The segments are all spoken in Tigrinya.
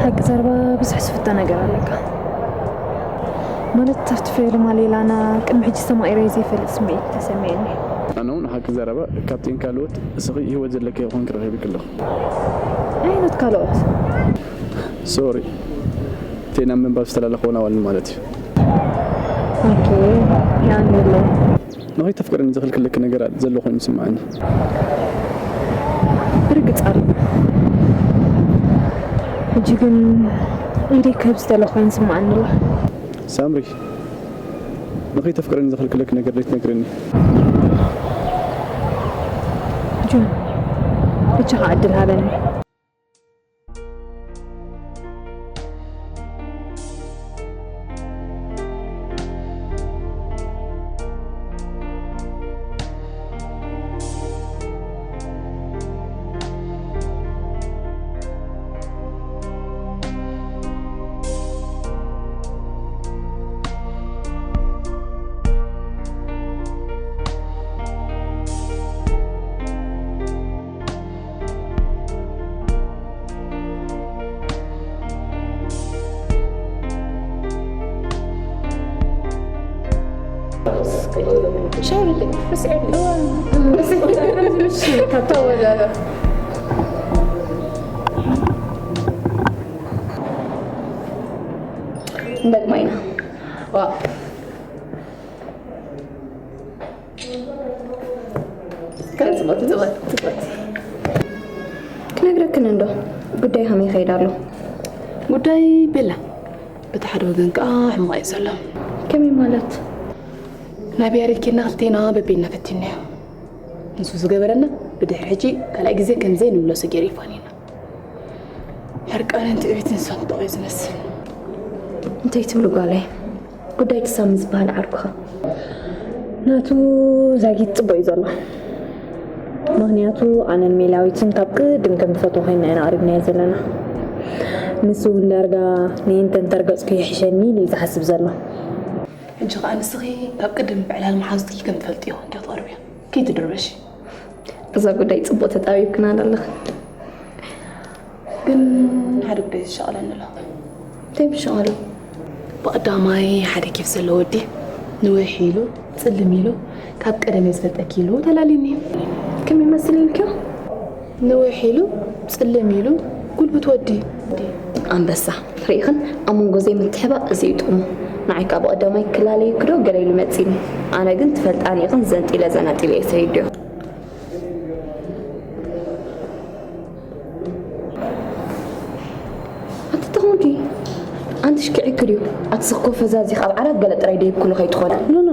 ሓቂ ዘረባ ብዙሕ ዝፍቶ ነገር ኣለካ። ማለት ኣብቲ ፊልም ኣሌላና ቅድሚ ሕጂ ተማኢረዮ ዘይፈልጥ ስምዒት ተሰሚዕኒ። ኣነ እውን ሓቂ ዘረባ ካብተን ካልኦት እስኺ ህይወት ዘለኪ ይኾንኪ ረኺብኪ ኣለኹ። ዓይነት ካልኦት? ሶሪ፣ እተን ኣብ ምንባብ ዝተላለኽወን ኣዋልድ ማለት እዩ። ኦኬ፣ ያን የለው። ንኸይተፍቅርኒ ዝኽልክለኪ ነገራት ዘሎ ኮይኑ ይስምዓኒ። ብርግጽ ኣሎ። ሕጂ ግን ኢደይ ክህብ ዝደለኹ ኮይኑ ይስምዓኒ ኣሎ። ሳምሪ፣ ንኸይተፍቅርኒ ዝኽልክለኪ ነገር ዘይትነግርኒ? ጆን፣ ብቻኻ ዕድል ሃበኒ። እንደግማ ኢና። ዋ። ክነግረክን እንዶ ጉዳይ ከመይ ይኸይድ ኣሎ? ጉዳይ ቤላ በቲ ሓደ ወገን ከዓ ሕማቕ እዩ ዘሎ። ከመይ ማለት? ናብ ያሬድ ኬድና ክልቴና በቤልና ፈቲንናዮ። ንሱ ዝገበረና ብድሕሪ ሕጂ ካልኣይ ግዜ ከምዘይ ንምለሶ ገይሩ ይፋንየና። ሕርቃንን ትዕቢትን ዝሰንጠቖ እዩ ዝመስል። እንታይ ትብሉ ጓለይ? ጉዳይ ትሳሚ ዝበሃል ዓርኩኻ ናቱ ዛጊት ጽቡቕ እዩ ዘሎ። ምኽንያቱ ኣነን ሜላዊትን ካብ ቅድም ከም ንፈትዎ ኮይንና ኢና ኣቕሪብናዮ ዘለና። ንሱ እውን ዳርጋ ንእንተን ተርገጽኩ ይሕሸኒ ኢሉ እዩ ዝሓስብ ዘሎ። ሕጂ ከዓ ንስኺ ካብ ቅድም ብዕላል መሓዙትኪ ከም ትፈልጥዮ እንዲዮ ትቐርብዮ። ከይትድርበሺ። እዛ ጉዳይ ጽቡቕ ተጣቢብክና ኣለኽን። ግን ሓደ ጉዳይ ዝሸቐለኒ ኣሎ። እንታይ ምሸቐሎ? ብቐዳማይ ሓደ ኬፍ ዘለዎ ወዲ ንውሕ ኢሉ ጽልም ኢሉ ካብ ቀደም እየ ዝፈልጠኪ ኢሉ ተላልዩኒ። ከመይ መስል ኢልክዮ? ንውሕ ኢሉ ጽልም ኢሉ ጉልብት ወዲ። ኣንበሳ ርኢኽን ኣብ መንጎ ዘይምትሕባእ እዚ እዩ ጥቕሙ። ንዓይ ከዓ ብቐዳማይ ክላለዩ ክዶ ገለ ኢሉ መፂኒ። ኣነ ግን ትፈልጣኒ ኢኽን ዘንጢለ ዘናጢለ እየ ሰይድዮ። ኣቲ ተኾንኪ ኣንቲ ሽክዒ ክድዩ ኣቲ ስኽኮ ፈዛዚኽ ኣብ ዓራት ገለ ጥራይ ደይብኩሉ ከይትኾነ። ኖኖ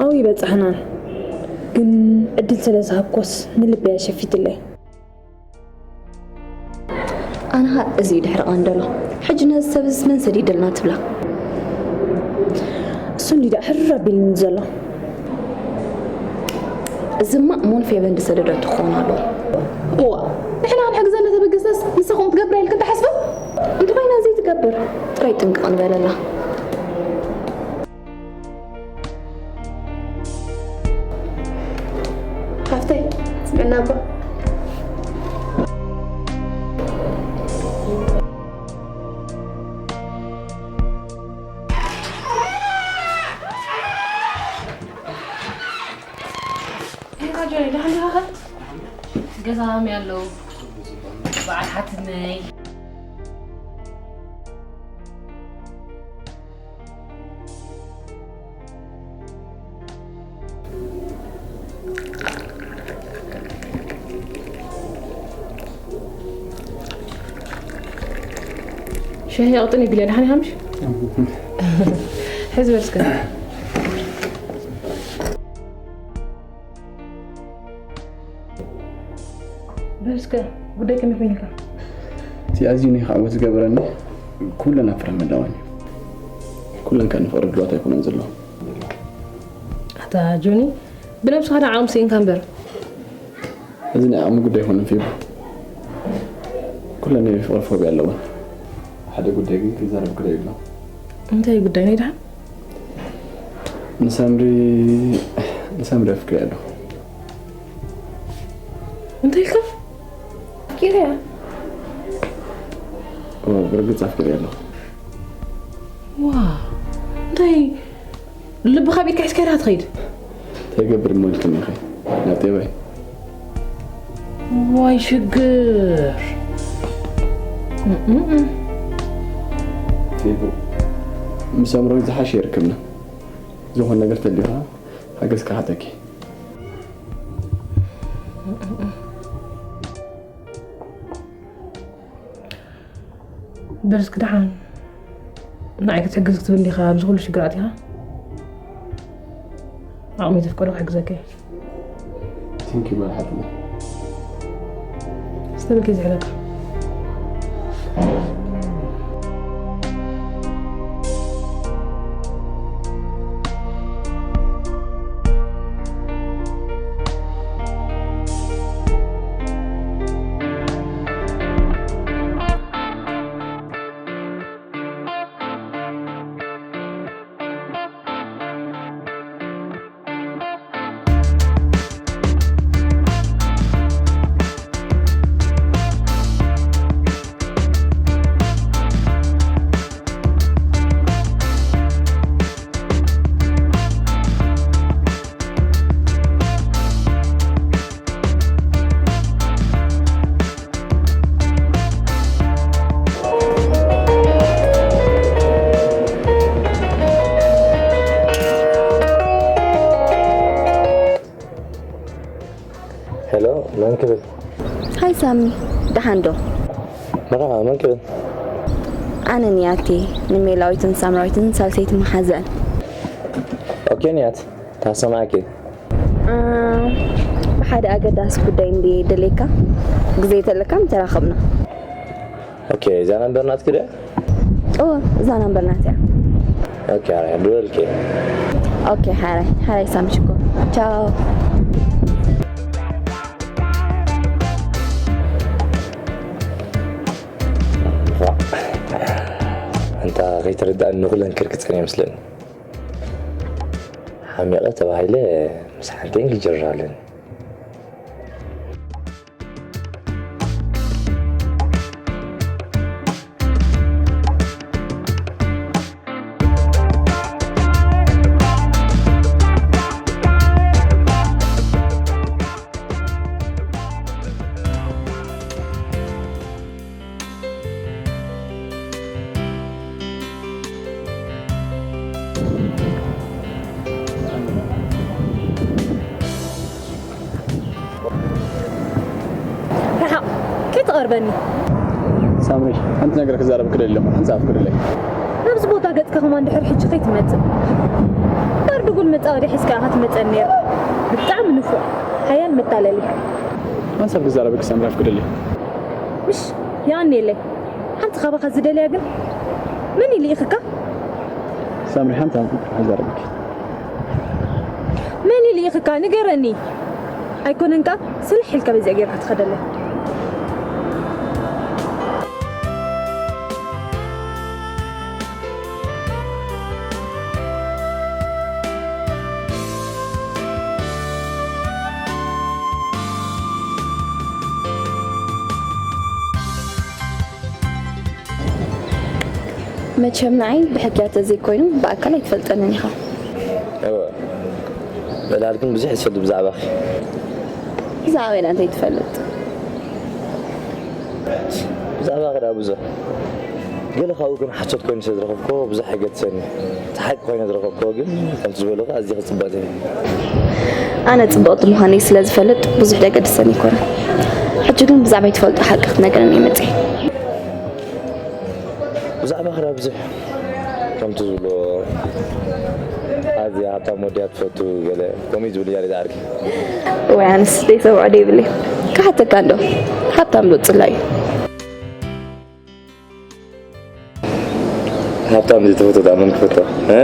ኣው ይበጻሕናን ግን ዕድል ስለ ዝሃብኮስ ንልበይ ኣሸፊትለይ። ኣንሃ እዚ ድሕሪ ቀንደሎ ሕጂ ነዚ ሰብ እዚ መን ሰዲድልና ትብላ? እሱ እንዲ ደኣ ሕር ኣቢልኒ ዘሎ። እዚማ እሙን ፌበን ዝሰደደቶ ክኸውን ኣለዎ። እዋ ንሕና ክንሕግዘ እናተበገስናስ ንሳኹም ትገብራ ኢልክን ትሓስባ? እንተኾይና ዘይትገብር ጥራይ ጥንቅቕ ንበለላ። ሓፍተይ ስምዕና እባ። ጆኒ ደሓን ዲኻ? ገዛ ከመይ ኣለዉ? በዓል ሓትነይ። ሻሂ ኣቕጥን ይብለ ደሓን ኢኻ ምሽ? ሕዚ በል እስከ። በል እስከ ጉዳይ ከመይ ኮይኑልካ? እቲ ኣዝዩ ናይ ክዓወት ዝገበረኒ ኩለን ኣብ ፍረ ምህላወን እዩ። ኩለን ከኣ ንፍቕሪ ድሉዋት ኣይኮነን ዘለዋ። ኣታ ጆኒ ብነብስኻ ዳ ዓቕሚ ስኢንካ እምበር። እዚ ናይ ዓቕሚ ጉዳይ ኣይኮነን ፌቡ። ኩለን ናይ ፍቕሪ ፎብያ ኣለወን። ሓደ ጉዳይ ግን ክዛረብ ክደሊ ኣለኹ። እንታይ ጉዳይ ናይ ደሓን? ንሳምሪ ንሳምሪ ኣፍቅርያ ኣለኹ። እንታይ ኢልካ? ኣፍቂረያ? ብርግጽ ኣፍቅሬ ኣለኹ። ዋ እንታይ ልብኻ ቤትካ ሒዝካ ኢኻ ትኸይድ? እንታይ ይገብር እሞ ኢልክኒ ኢኺ ናብ ጤባይ። ዋይ ሽግር። ፊቡ፣ ምስ ኣምሮን ዝሓሸ ይርክብና። ዝኾነ ነገር ተልዩ ከዓ ሓገዝ ክሓተኪ። በል እስኪ ደሓን ንዓይ ክትሕግዝ ክትብል ዲኻ ኣብዚ ኩሉ ሽግር ኣቲኻ? ዓቕሚ ዘፍቀዶ ክሕግዘካ እየ። Thank you መርሓባ። ስተብልከ ዝሕለካ። ሄሎ፣ መን ክብል? ሃይ ሳሚ፣ ደሓን ዶ? መርሓባ፣ መን ክብል? ኣነ ንያቲ ንሜላዊትን ሳምራዊትን ሳልሰይቲ መሓዘን። ኦኬ ንያት፣ ታሰማዕኪ። ብሓደ ኣገዳሲ ጉዳይ እንዲ ደልየካ ግዜ ተለካ ምተራኸብና። ኦኬ፣ እዛ ናምበር ናትኪ ድያ? እወ፣ እዛ ናምበር ናትያ። ኦኬ፣ ኣረ ድወልኪ። ኦኬ፣ ሓራይ ሓራይ ሳሚ ሽኮር። ቻው። እንታ ከይተረዳእኒ ንኹለን ክርክፀን ይመስለኒ። ሓሚቐ ተባሂለ ምስ ሓንተይን ክጀርር ኣለኒ። ርሓቕ ከይትቐርበኒ። ሳምሪ፣ ሓንቲ ነገር ክዛረብ ክደሊ ኣለኹ። ሓንሳብ ክደለይ። ናብዚ ቦታ ገጽካ ከማን ድሕር ሕጂ ከይትመጽእ። ዳር ድጉል መጻወዲ ሒዝካ ኢኻ ትመጸኒ ነይርካ። ብጣዕሚ ንፉዕ፣ ሓያል መታለሊ። ሓንሳብ ክዛረበኪ ሳምሪ ኣፍቅደለይ። ምሽ፣ የቐንየለይ። ሓንቲ ካባኻ ዝደልያ ግን መን ኢሉ ኢኽካ? ሳምሪ ሓንቲ ክዛረበኪ። መን ኢሉ ኢኽካ ንገረኒ። ኣይኮነን ከኣ ስልሕ ኢልካ በዚኣ ጌርካ ትኸደለይ። መቸም ንዓይ ብሕክያ ተዘይኮይኑ ብኣካል ኣይትፈልጠንን ኢኻ። እወ፣ ዕላል ግን ብዙሕ እየ ዝፈልጥ ብዛዕባኺ። ብዛዕባይ እንታይ ትፈልጥ? ብዛዕባኺ ደኣ ብዙሕ። ገለ ካብኡ ግን ሓሶት ኮይኑ ስለ ዝረኸብክዎ ብዙሕ ኣይገድሰን እዩ። እቲ ሓቂ ኮይኑ ዝረኸብክዎ ግን ከምቲ ዝበልኹ ኣዝየ ክጽበቕ እየ። ኣነ ጽብቕቲ ምዃነይ ስለ ዝፈልጥ ብዙሕ ደገድሰኒ ኣይኮነን። ሕጂ ግን ብዛዕባይ ትፈልጦ ሓቂ ክትነግረኒ እየ መጺኤ። ብዛዕባ ክራ ብዙሕ ከምቲ ዝብሎ ኣዝያ ሃብታም ወድያ ትፈቱ ገለ ከምኡ እዩ ዝብል እያ ሪዛ ዓርኪ። ወይ ኣነስ ዘይሰምዖ ደይብለይ። ክሓተካ እንዶ ሃብታም ዶ ጽላዩ? ሃብታም ዘይትፈቱ ደኣ መን ክፈቶ? እ?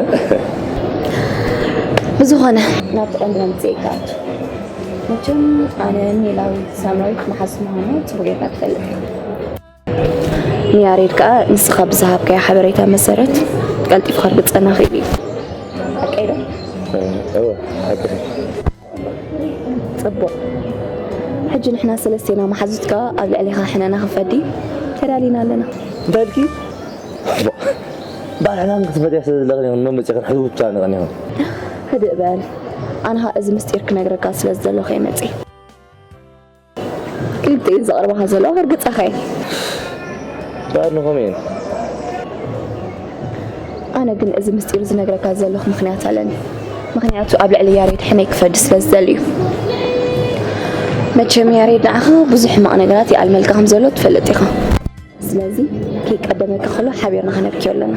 ብዝኾነ ናብቲ ቀንዲ መምጽኤካ ኣቱ። መቸም ኣነ ሜላዊት ሳምራዊት መሓዝ ምዃና ጽቡቕ ጌርካ ትፈልጥ። ንያሬድ ከኣ ንስኻ ብዝሃብካዮ ሓበሬታ መሰረት ቀልጢፍካ ክትጸና ክኢሉ እዩ። ሓቀይ ዶ? እወ፣ ሓቂ እዩ። ጽቡቕ። ሕጂ ንሕና ሰለስቴና መሓዙትካ ኣብ ልዕሌኻ ሕነና ክፈዲ ተዳሊና ኣለና። እንታይ ኢልኪ? ባዕልና ክትፈትያ ስለ ዘለኽን ኢኹን መመፅእኽን ሕውታ ንቕን ኢኹን። ህድእ በል። ኣነ ኸኣ እዚ ምስጢር ክነግረካ ስለ ዝደለኹ እየ መፅእ። ክልተ እየን ዘቕርባኻ ዘለዋ፣ ከርግፀኻ እየ። ባዕልንኹም እየን። ኣነ ግን እዚ ምስጢር ዝነግረካ ዘለኹ ምኽንያት ኣለኒ። ምኽንያቱ ኣብ ልዕሊ ያሬድ ሕነይ ክፈዲ ስለ ዝደሊ እዩ። መቸም ያሬድ ንዓኻ ብዙሕ ሕማቕ ነገራት ይኣልመልካ ከም ዘሎ ትፈልጥ ኢኻ። ስለዚ ከይቀደመካ ከሎ ሓቢርና ከነብክዮ ኣለና።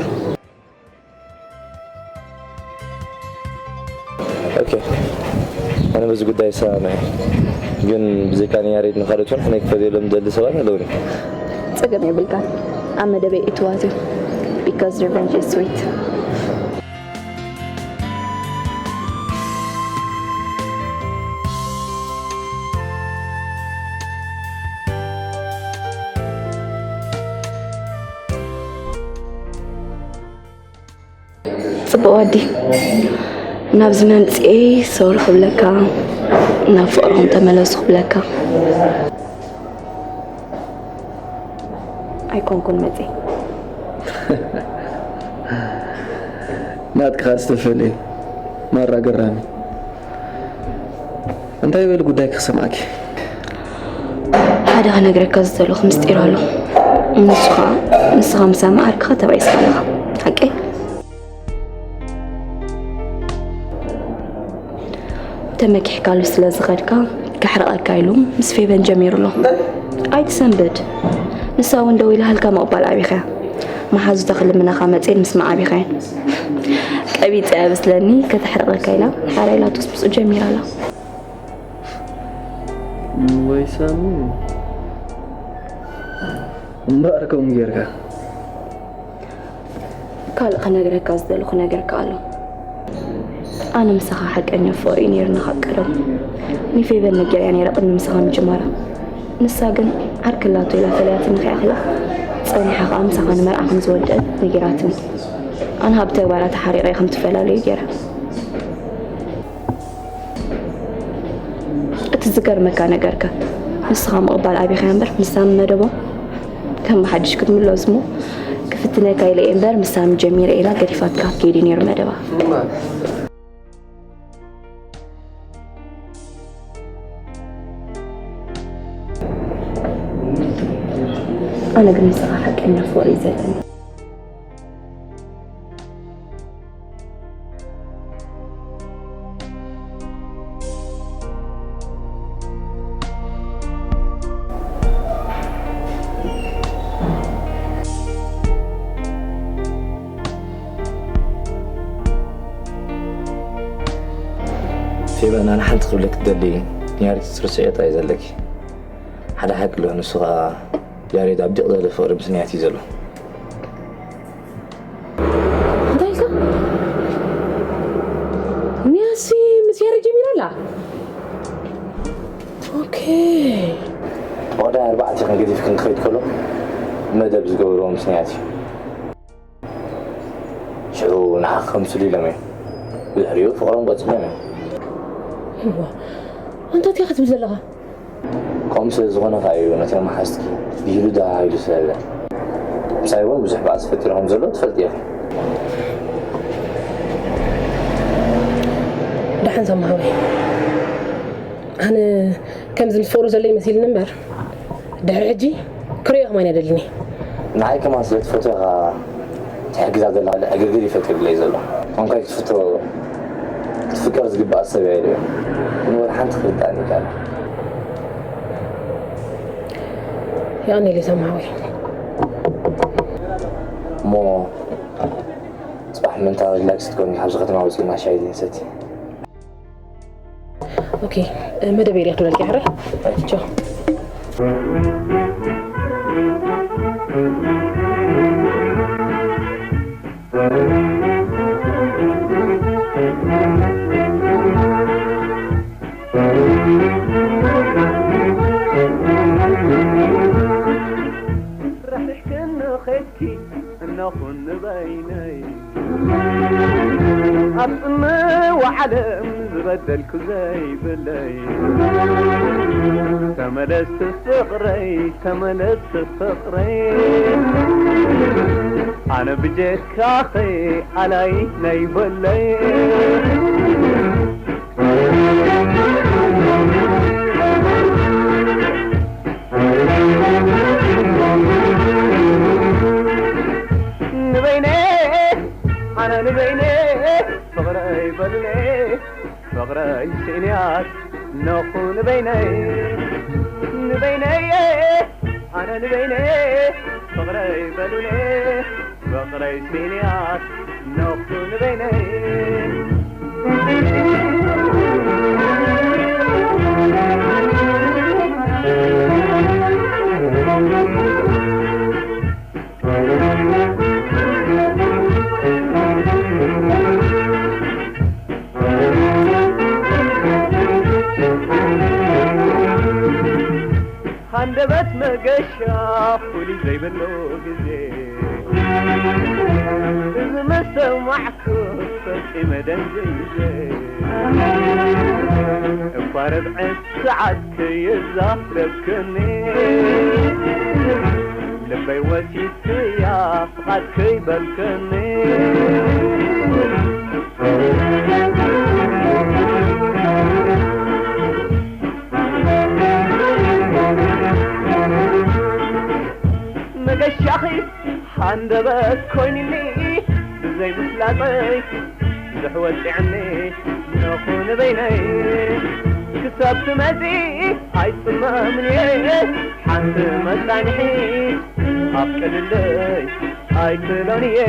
ኦኬ፣ ኣነ በዚ ጉዳይ ይሰማማዕ፣ ግን ብዘይካ ንያሬድ ንኻልኦት እውን ሕነ ክፈልየሎም ዝደሊ ሰባት ኣለውኒ። ጸገም የብልካን። ኣብ መደበይ እትዋት እዩ። Because revenge is sweet። ጽቡቕ ወዲ፣ ናብዚ መምጽኤ ሶሪ ክብለካ፣ ናብ ፍቕርኹም ተመለሱ ክብለካ ኣይኮንኩን መጺኤ። ናትካ ዝተፈለየ ማራ ገራሚ። እንታይ በል ጉዳይ ክሰምዓኪ። ሓደ ክነግረካ ዝደለኹ ምስጢር ኣሎ። ንሱ ኸዓ ንስኻ ምሳማ ዓርክኻ ተባኢስካ ኣለኻ። ሓቀይ? ተመኪሕካሉ ስለ ዝኸድካ ከሕርቐካ ኢሉ ምስ ፌቨን ጀሚሩ ኣሎ። ኣይትሰንብድ። ንሳ እውን ደው ኢላሃልካ ምቕባል ኣቢኻያ። መሓዙታ ክልምናኻ መፅኤን ምስማዕ ኣቢኻየን። ቀቢፀ እያ መስለኒ ከተሕርቐካ ኢላ ሓራ ኢላቶስ ምስኡ ጀሚራ ኣላ። ወይ ሳሚ እምበኣር ከምኡ ጌርካ ካልእ ክነግረካ ዝደለኹ ነገር ከኣ ኣሎ። ኣነ ምሳኻ ሓቀኛ ፍቕሪ እዩ ነይሩና ካብ ቀደሙ። ንፌቨን ነጊረያ ነይረ ቅድሚ ምሳኻ ምጅማራ። ንሳ ግን ዓርኪ ኣላቶ ኢላ ፈለያትኒ ከይኣኽላ ጸኒሓ ከኣ ምሳኻ ንመርዓ ከም ዝወደአት ነጊራትኒ። ኣነ ከኣ ብተግባር ተሓሪቐ ከም ትፈላለዩ ገይረ። እቲ ዝገርመካ ነገርከ ንስኻ ምቕባል ኣቢኻያ እምበር ምሳ መደቦም ከም ብሓድሽ ክትምለስ እሞ ክፍትነካ ኢለ እየ እምበር ምሳም ጀሚረ ኢላ ገዲፋትካ ክትከይድ እዩ ነይሩ መደባ። ኣነ ግን ምሳኻ ሓቀኛ ፍቕሪ እዩ ዘለኒ። ፌቨን፣ ኣነ ሓንቲ ክብለኪ ዝደሊ ንያሪት ክትርስዕዮ ጥራይ ዘለኪ። ሓደ ሓቂ ኣሎ፣ ንሱ ኸኣ ያሬድ ኣብ ዲቕ ዝበለ ፍቕሪ ምስ ንያት እዩ ዘሎ። እንታይ ኢልካ? ንያሲ ምስ ያሬድ ጀሚራ ኣላ። ኦኬ። ወደ ኣርባዕተ ክንገዲፍ ክንከይድ ከሎ መደብ ዝገብርዎ ምስ ንያት እዩ። ሽዑ ንዓኺ ከምስሉ ኢሎም እዮም። ብድሕሪኡ ፍቕሮም ቀጺሎም እዮም። እዋ፣ ኣንታ እንታይ ኢኻ ትብል ዘለኻ? ከምኡ ስለ ዝኾነ ከኣ እዩ ነቶም መሓዝትኪ ብሂሉ ደሃሂሉ ስለ ዝብለን። ምሳይ እውን ብዙሕ ባእሲ ፈጢሩ ከም ዘሎ ትፈልጢ ኢኺ። ደሓን ሳሚ ሓወይ፣ ኣነ ከምዚ ምስ ፍቕሩ ዘሎ ይመሲልኒ እምበር ድሕሪ ሕጂ ክርእዮ ከማን የደልኒ። ንዓይ ከማን ስለ ትፈትዎ ኢኻ ትሕግዛ ዘለኻ ዕግርግር እዩ ፈጢሩለይ ዘሎ። እንኳይ ክትፍቶ ክትፍቀር ዝግባኣ ሰብ እያ ኢሉ እዩ። ንወላ ሓንቲ ክርዳእኒ ይከኣል። የቐንየለይ ሳሚ ሓወይ። እሞ ጽባሕ ምእንታ ሪላክስ ክትኮኒ ካብዚ ከተማ ውጽእና ሻሂ ዘይንሰቲ። ኦኬ፣ መደብ ኤሪያ ክብለልኪ ሕራይ። ቻው። ርሕርሕክኒ ኸድኪ እነኹን ንበይነይ ኣብ ጽምዋ ዓለም በደልኩ ዘይብለይ። ተመለስ ፍቕረይ፣ ተመለስ ፍቕረይ፣ ኣነ ብጀካኺ ኣላይ ናይ በለይ። ንበይነ፣ ኣነ ንበይነ፣ ፍቕረይ በሉኒ፣ ፍቕረይ ስእንያት ነኹ ንበይነይ፣ ንበይነይ፣ ኣነ ንበይነይ፣ ፍቕረይ በሉኒ፣ ፍቕረይ ስእንያት ነኹ ንበይነይ። ሃንደበት መገሻ ፍሉይ ዘይብሉ ግዜ፣ እዚ ምስ ሰማዕኩ ፈጺመ ደንዚዘ። እኳ ርብዒ ሰዓት ከይዛረብክኒ፣ ልበይ ወሲድክያ ፍቓድ ከይበልክኒ። መገሻኺ ሃንደበት ኮይንኒ፣ ብዘይ ምፍላጠይ ብዙሕ ወጺዕኒ፣ ነኹ ንበይነይ ክሳብ ትመጺ ኣይጽመምን እየ። ሓንቲ መጻንሒት ኣፍቅድለይ ኣይክእሎን እየ።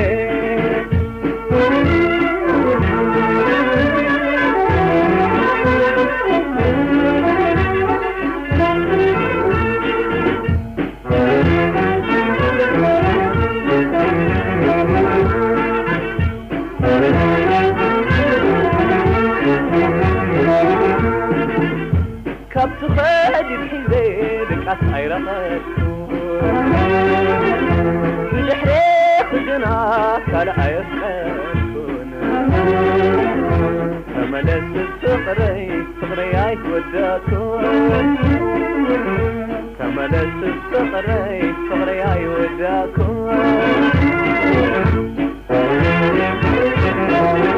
ካብ ትኸድ ሒዘ ድቃስ ኣይረኸብኩን፣ ብድሕሬኺ ግና ካልእ ኣየፍቀድኩን። ተመለስ ፍቕረይ፣ ፍቕረይ ኣይወዳእኩን። ተመለስ ፍቕረይ፣ ፍቕረይ ኣይወዳእኩን።